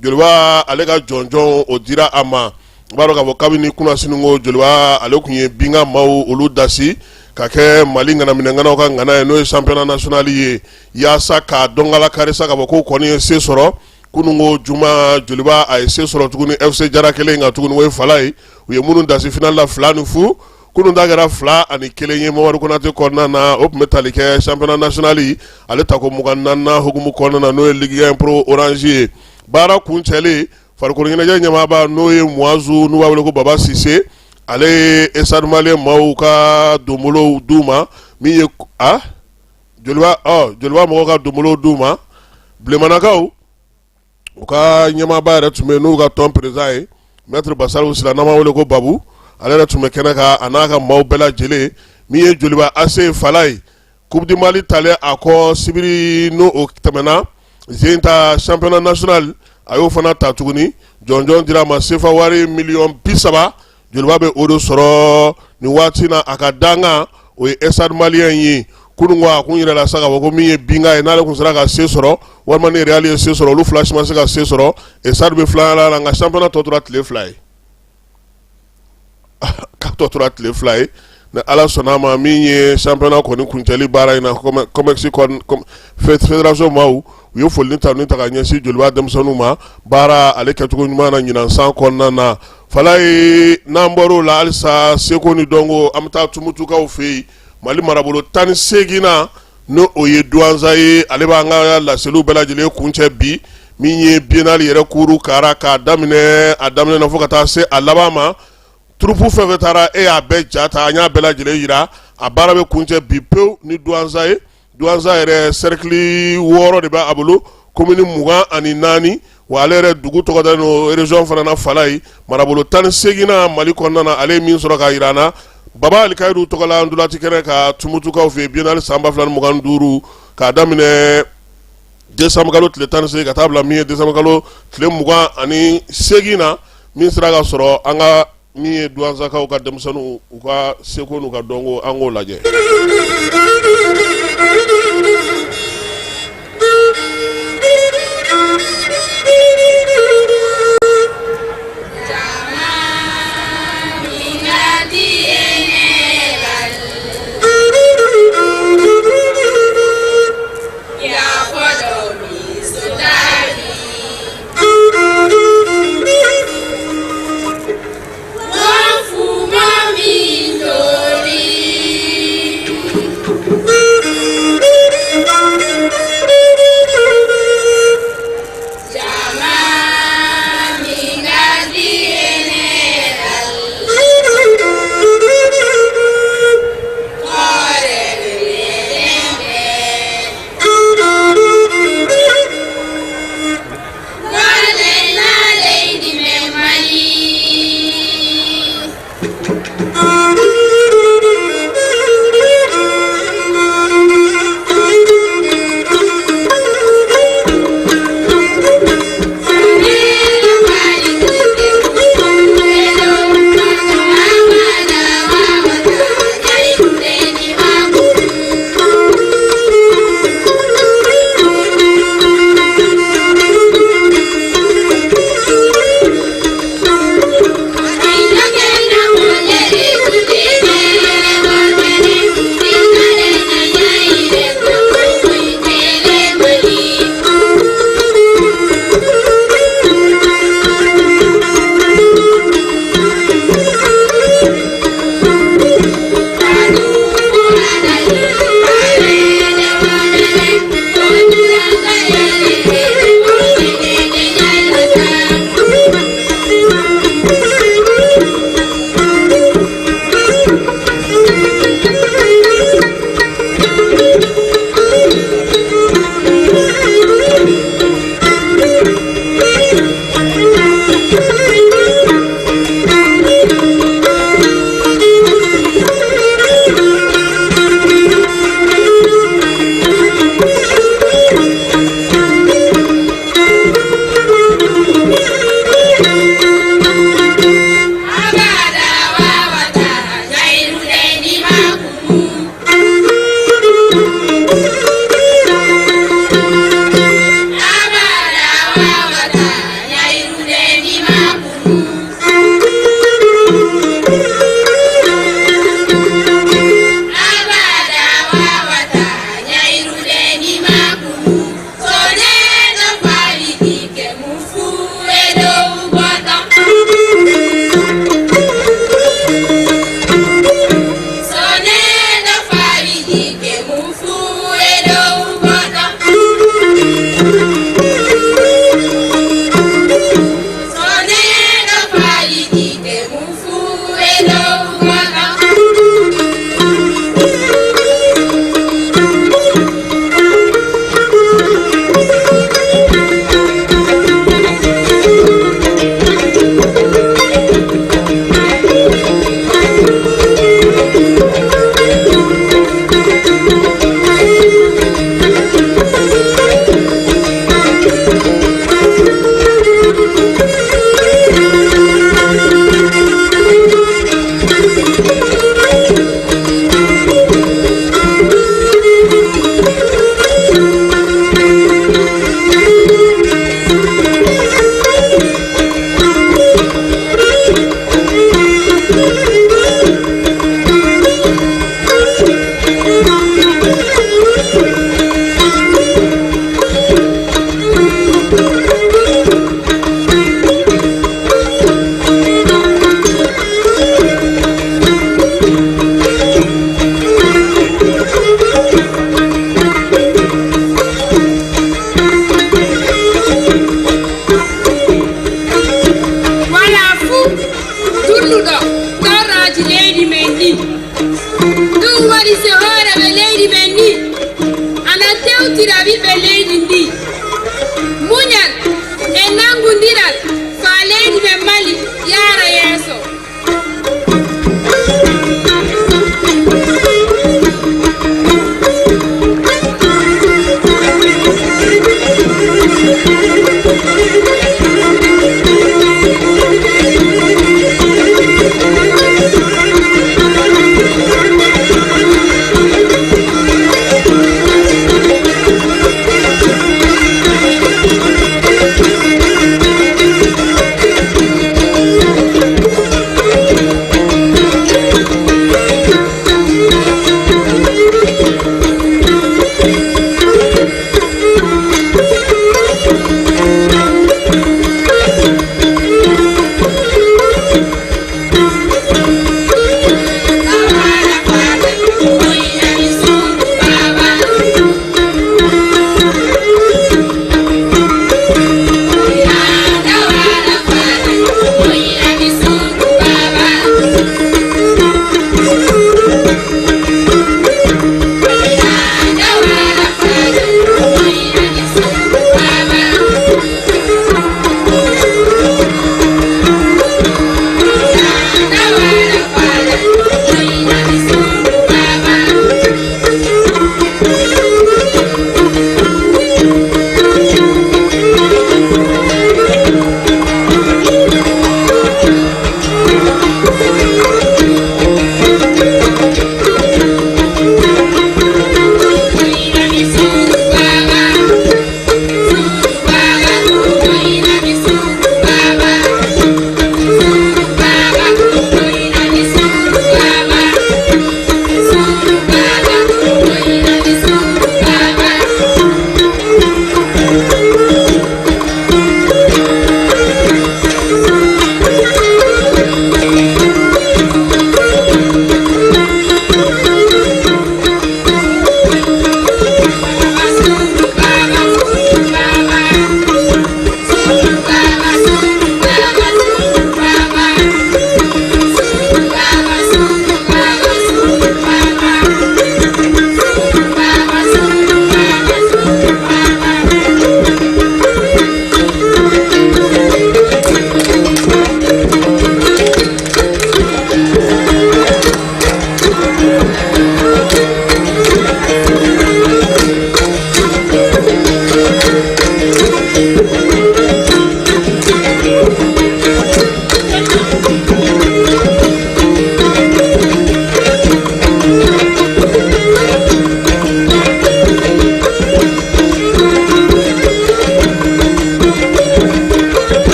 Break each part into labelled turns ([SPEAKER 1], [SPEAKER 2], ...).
[SPEAKER 1] Joliba ale ka jɔnjɔn o dira a ma. I b'a dɔn k'a fɔ kabini kunasini ko Joliba ale tun ye Binga maaw olu dasi ka kɛ Mali ŋanaminɛŋanaw ka ŋana ye, n'o ye championnat national ye, yaasa k'a dɔnkala karisa k'a fɔ ko kɔni ye se sɔrɔ. Kunun ko juma, Joliba a ye se sɔrɔ tuguni FC Jara kelen kan tuguni, o ye fala ye, u ye minnu dasi final la 2-0. Kunun ta kɛra 2-1 ye Mamadu Konate kɔnɔna na. O tun bɛ tali kɛ championnat national ale tako 24nan hukumu kɔnɔna na, n'o ye Ligue 1 Pro Orange ye. Baara kuncɛlen, farikolo ɲɛnajɛ ɲɛmaaba, n'o ye Muazu, n'u b'a wele ko Baba Sise, ale ye Stade Malien maaw ka donbolow d'u ma. Min ye a Joliba, Joliba mɔgɔw ka donbolow d'u ma. Bilenmanakaw, u ka ɲɛmaaba yɛrɛ tun bɛ yen, n'u ka tɔn président ye maître Basalifu Sila, n'an b'a wele ko Babu, ale yɛrɛ tun bɛ kɛnɛ kan, a n'a ka maaw bɛɛ lajɛlen. Min ye Joliba AC Fala ye, Coupe du Mali talen a kɔ sibiri n'o o tɛmɛna zen ta, championnat national a y'o fana ta tuguni. Jɔnjɔn dira a ma, sefa wari miliyɔn 30, Joliba bɛ o de sɔrɔ nin waati na. A ka dankan, o ye Stade Malien ye. Kunun ko a kun yɛrɛ la sa k'a fɔ ko min ye Binga ye, n'ale kun sera ka se sɔrɔ walima ni Real ye se sɔrɔ, olu fila si ma se ka se sɔrɔ, Stade bɛ filanan la. Nka championnat tɔ tora tile 2 ye, k'a tɔ tora tile 2 ye. Ni Ala sɔnna a ma, min ye championnat kɔni kuncɛli baara in na, COMEX fédération maaw, u ye foli ni tanuni ta ka ɲɛsin Joliba denmisɛnninw ma baara ale kɛcogo ɲuman na ɲinan san kɔnɔna na. Fala ye, n'an bɔr'o la halisa, seko ni dɔnko, an bɛ taa Tumutukaw fɛ yen, Mali marabolo 18nan, n'o o ye Duwanza ye. Ale b'an ka laseliw bɛɛ lajɛlen kuncɛ bi. Min ye biennale yɛrɛ kuru kara k'a daminɛ a daminɛ na fo ka taa se a laban ma, troupe fɛn fɛn taara, e y'a bɛɛ ja ta, an y'a bɛɛ lajɛlen jira. A baara bɛ kuncɛ bi pewu ni Duwanza ye. Duwanza yɛrɛ, cercle 6 de b'a bolo, commune 24. Wa ale yɛrɛ dugu tɔgɔ dalen don région fana na. Fala ye marabolo 18nan Mali kɔnɔna na. Ale ye min sɔrɔ k'a jira an na, Baba Alikayiru tɔgɔla ntolaci kɛnɛ ka Tumutukaw fɛ yen, biennale san 2025, k'a daminɛ décembre kalo tile 18 ka taa bila min ye décembre kalo tile 28 na. Min sera ka sɔrɔ an ka min ye Duwanzakaw ka denmisɛnninw, u ka seko n'u ka dɔnko, an k'o lajɛ.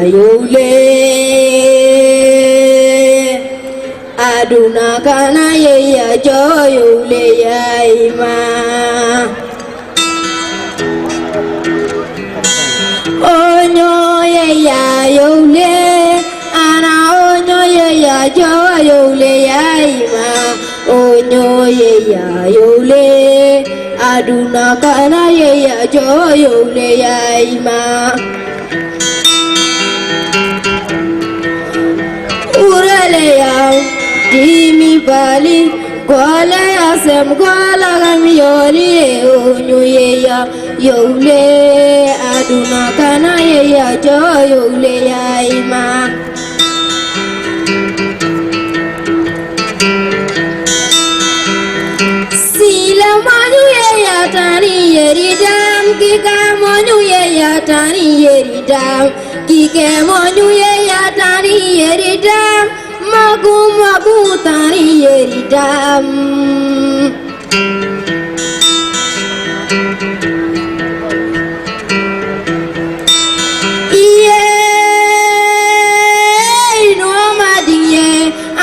[SPEAKER 2] yole aduna kana ye ya joyole ya ima onyo ye ya yole ana onyo ye ya joyole ya ima onyo ye ya yole aduna kana ye ya joyole ya ima urale ya dimi bali gola ya sem gola gam yoli onyo ye ya yole aduna kana ye ya joyole ya ima sila manyu ye ya tani yeri dam kika manyu ye ya tani yeri dam kike manyu ye ya tani yeri dam magu magu tani yeri dam iye no madinye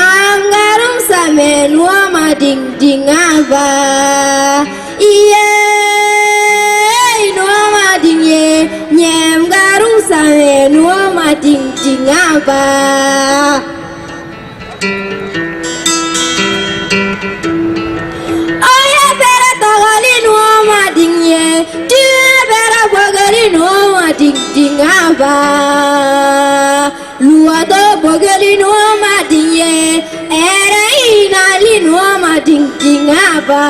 [SPEAKER 2] angarum same no mading dingaba iye no madinye nyem garum same no mading dingaba oye bere tagali no madinye tu bere bogali no mading dingaba luado bogali no madinye ere inali no mading dingaba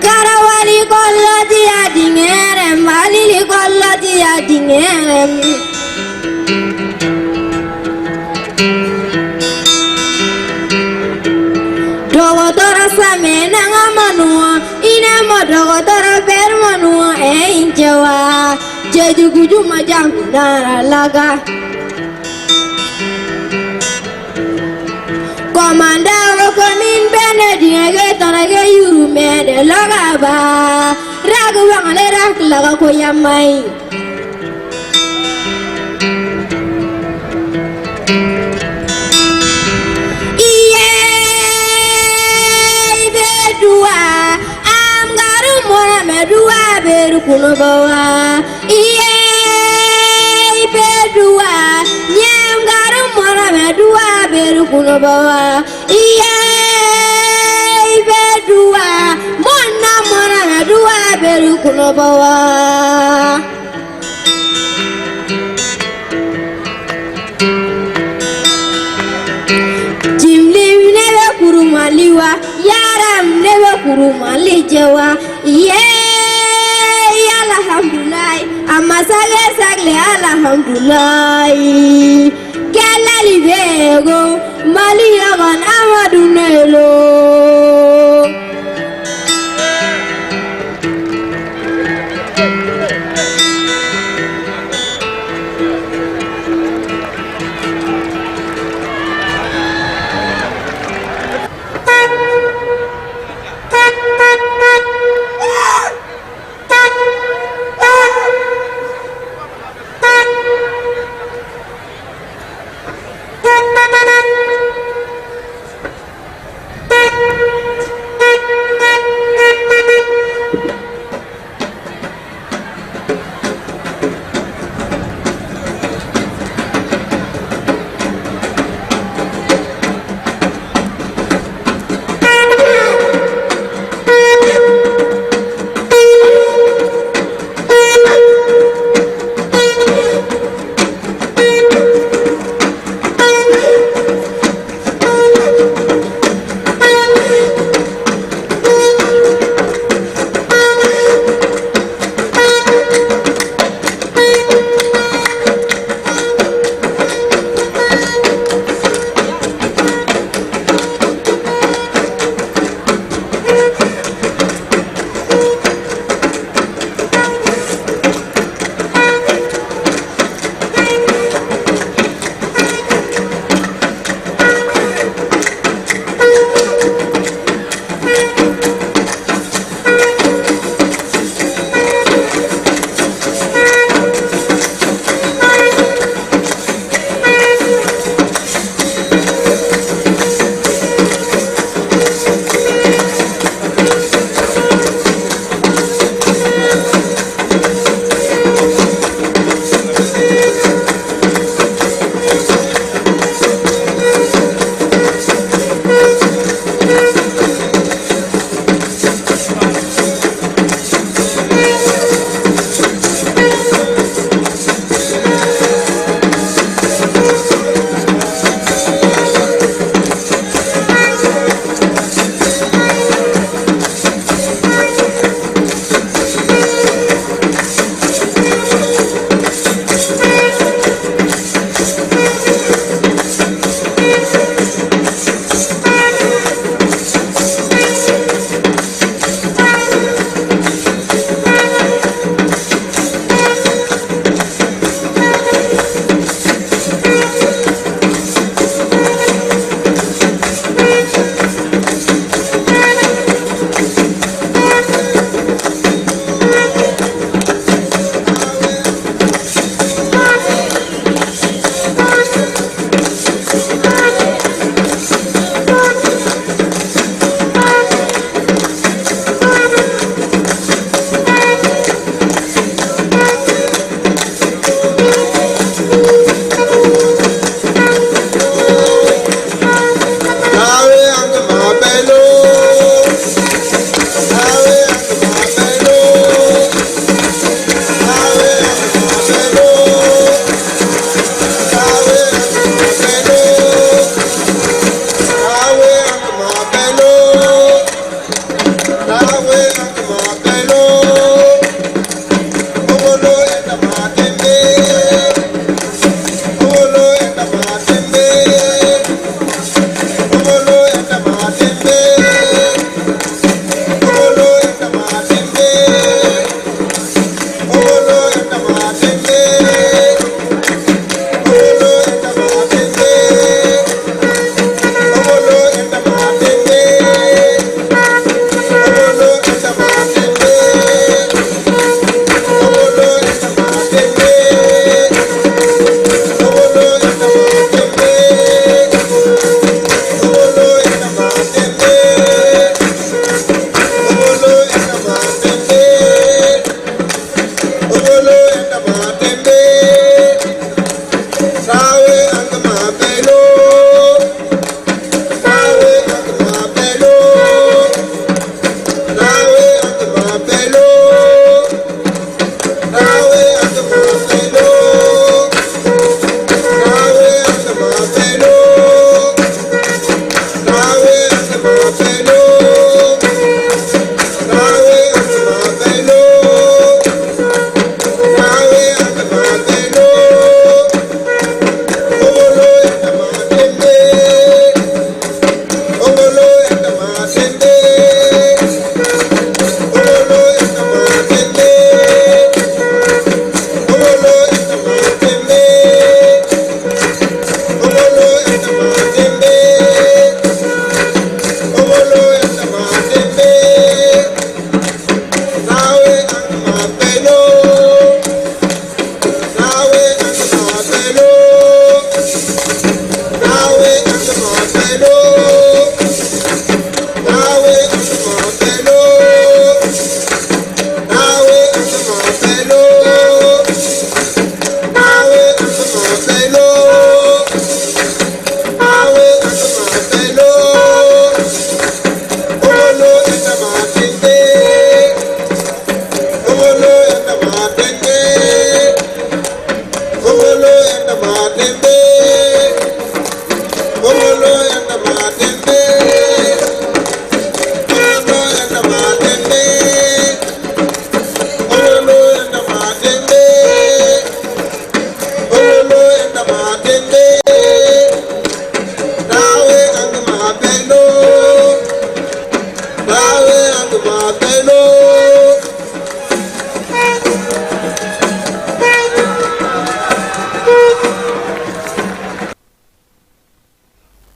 [SPEAKER 2] karawali kollati adingere malili kollati adingere dogotoro same nanga manua inamo dogotoro ber manua einjewa jejuguju majang nara laga komanda rokomin bene dingege tanage yuru mede laga ba ragu wangale rak laga ko yamai iye be dua am garu mona me dua beru kuno bawa iye be dua nyam garu mona me dua beru kuno bawa iye be dua mona mona me dua beru kuno bawa jimli nebe kurumaliwa yaram nebe kurumalijewa iye alhamdulillah amasage sagle alhamdulillah kelali bego mali yagan amadu nelo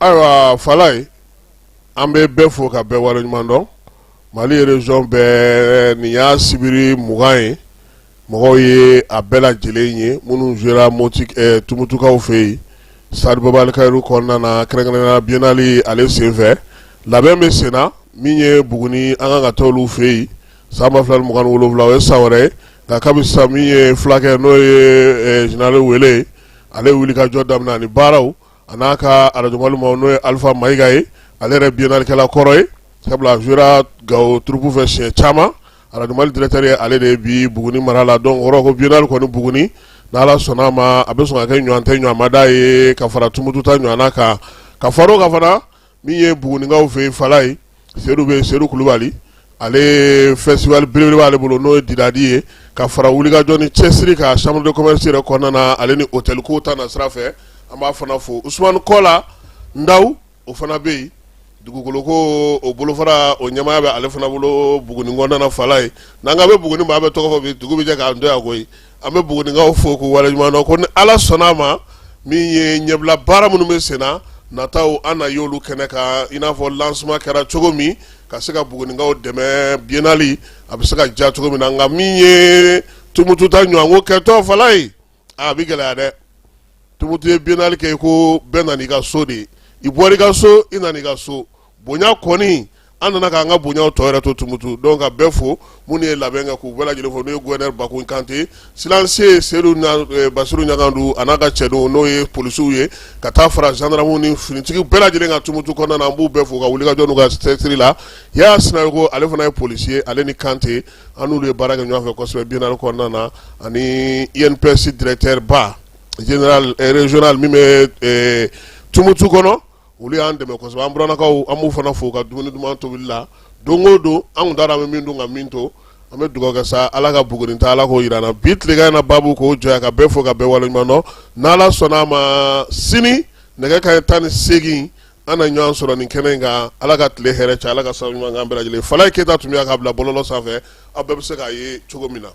[SPEAKER 1] Ayiwa Falaye, an bɛ bɛɛ fo ka bɛɛ waleɲuman dɔn. Mali région bɛɛ, nin y'a sibiri 20 ye, mɔgɔw ye a bɛɛ lajɛlen ye minnu jouera Moti Tumutukaw fɛ yen, stade Baba Alikayiru kɔnɔna na, kɛrɛnkɛrɛnnenya biennale ale senfɛ. Labɛn bɛ sen na min ye Buguni, an kan ka taa olu fɛ yen san 2027, o ye san wɛrɛ ye. Nka kabi sisan, min ye fulakɛ, n'o ye général Wele, ale wuli ka jɔ daminɛ ani baaraw, a n'a ka arajo Mali maaw, n'o ye Alifa Mayiga ye, ale yɛrɛ biennalekɛla kɔrɔ ye, sabula a jouera Gawo troupe fɛ siɲɛ caman. Arajo Mali directeur ye ale de ye bi Buguni mara la. Donc o kɔrɔ ko biennale kɔni Buguni, n'Ala sɔnna a ma, a bɛ sɔn ka kɛ ɲɔgɔn tɛ ɲɔgɔnmada ye ka fara Tumutu ta ɲɔgɔnna kan. Ka fara o kan fana, min ye Bugunikaw fɛ yen, Falaye Sedu bɛ, Sedu Kulubali, ale festival belebele b'ale bolo, n'o ye Didadi ye, ka fara wulikajɔ ni cɛsiri ka chambre de commerce yɛrɛ kɔnɔna na, ale ni hôtel ko ta na sira fɛ, an b'a fana fo. Usumani Kɔla Ndaw, o fana bɛ yen, dugukolo ko o bolofara, o ɲɛmaaya bɛ ale fana bolo Buguni kɔnɔna na. Falaye, n'an k'an bɛ Buguni maa bɛɛ tɔgɔ fɔ bi, dugu bɛ jɛ k'an to yan koyi. An bɛ Bugunikaw fo k'u waleɲuman dɔn ko ni Ala sɔnna a ma, min ye ɲɛbila baara minnu bɛ sen na nataw, an na y'olu kɛnɛ kan, i n'a fɔ lancement kɛra cogo min, ka se ka Bugunikaw dɛmɛ biennale a bɛ se ka diya cogo min na. Nka min ye Tumutu ta ɲɔgɔnko kɛtɔ, Falaye, a bɛ gɛlɛya dɛ. Tumutu ye biennale kɛ ko bɛɛ nana i ka so de, i bɔra i ka so, i nana i ka so, bonya kɔni, an nana k'an ka bonyaw tɔ yɛrɛ to Tumutu. Donc ka bɛɛ fo minnu ye labɛn kɛ, k'u bɛɛ lajɛlen fo, n'o ye gouverneur Bakun Kante, silencieux Sedu Basiru Ɲagandu, a n'a ka cɛdenw, n'o ye polisiw ye, ka taa fara gendarmew ni finitigiw bɛɛ lajɛlen kan Tumutu kɔnɔna na. An b'u bɛɛ fo ka wulikajɔ n'u ka cɛsiri la. Yaya Sinayogo, ale fana ye policier ye, ale ni Kante, an n'olu ye baara kɛ ɲɔgɔn fɛ kosɛbɛ biennale kɔnɔna na, ani INPS directeur ba général régional min bɛ Tumutu kɔnɔ, olu y'an dɛmɛ kosɛbɛ. An burannakaw, an b'u fana fo ka dumuni duman tobili la don o don. An tun t'a dɔn an bɛ min dun ka min to. An bɛ dugawu kɛ sa, Ala ka Buguni ta, Ala k'o jira an na. Bi tilegan in na, baabu k'o jɔ yan, ka bɛɛ fo ka bɛɛ waleɲuman dɔn. N'Ala sɔnna a ma, sini nɛgɛ kanɲɛ 18, an na ɲɔgɔn sɔrɔ nin kɛnɛ in kan. Ala ka tile hɛrɛ caya, Ala ka sababu ɲuman k'an bɛɛ lajɛlen. Falaye Keyita tun bɛ yan k'a bila bɔlɔlɔ sanfɛ, aw bɛɛ bɛ se k'a ye cogo min na.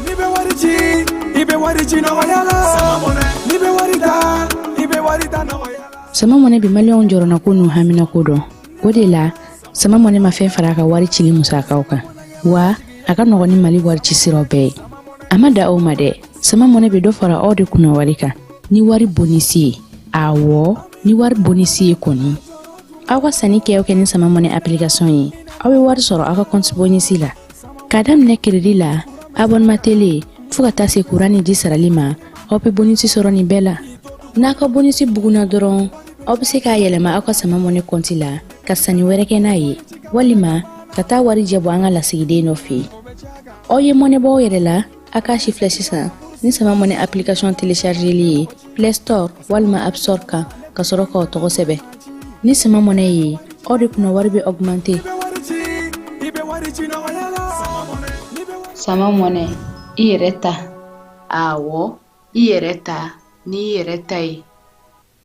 [SPEAKER 3] N'i bɛ wari ci, i bɛ wari ci nɔgɔya la. N'i bɛ wari ta, i bɛ wari ta nɔgɔya la.
[SPEAKER 4] Sama Mɔnɛ bɛ maliyɛnw jɔrɔnako n'u haminako dɔn. O de la, Sama Mɔnɛ ma fɛn fara a ka wari cili musakaw kan, wa a ka nɔgɔn ni Mali wari ci siraw bɛɛ ye. A ma da aw ma dɛ, Sama Mɔnɛ bɛ dɔ fara aw de kunna wari kan ni wari bonisi ye. Awɔ, ni wari bonisi ye kɔni, aw ka sanni kɛ o kɛ ni Sama Mɔnɛ application ye, aw bɛ wari sɔrɔ aw ka compte bonisi la, k'a daminɛ crédit la, abonnement télé, fo ka taa se kuran ni ji sarali ma. Aw bɛ bonisi sɔrɔ nin bɛɛ la. N'a ka bonisi bugunna dɔrɔn, aw bɛ se k'a yɛlɛma aw ka Sama Mɔnɛ kɔnti la ka sanni wɛrɛ kɛ n'a ye, walima ka taa warijɛ bɔ an ka lasigiden dɔ fɛ yen. Aw ye mɔnɛ bɔ aw yɛrɛ la, a k'a si filɛ sisan ni Sama Mɔnɛ application téléchargeli ye Play Store walima App Store kan, ka sɔrɔ k'aw tɔgɔ sɛbɛn. Ni Sama Mɔnɛ ye, aw de kunna wari bɛ augmenter.
[SPEAKER 5] Sama Mɔnɛ, i yɛrɛ ta. Awɔ, i yɛrɛ ta n'i yɛrɛ ta ye.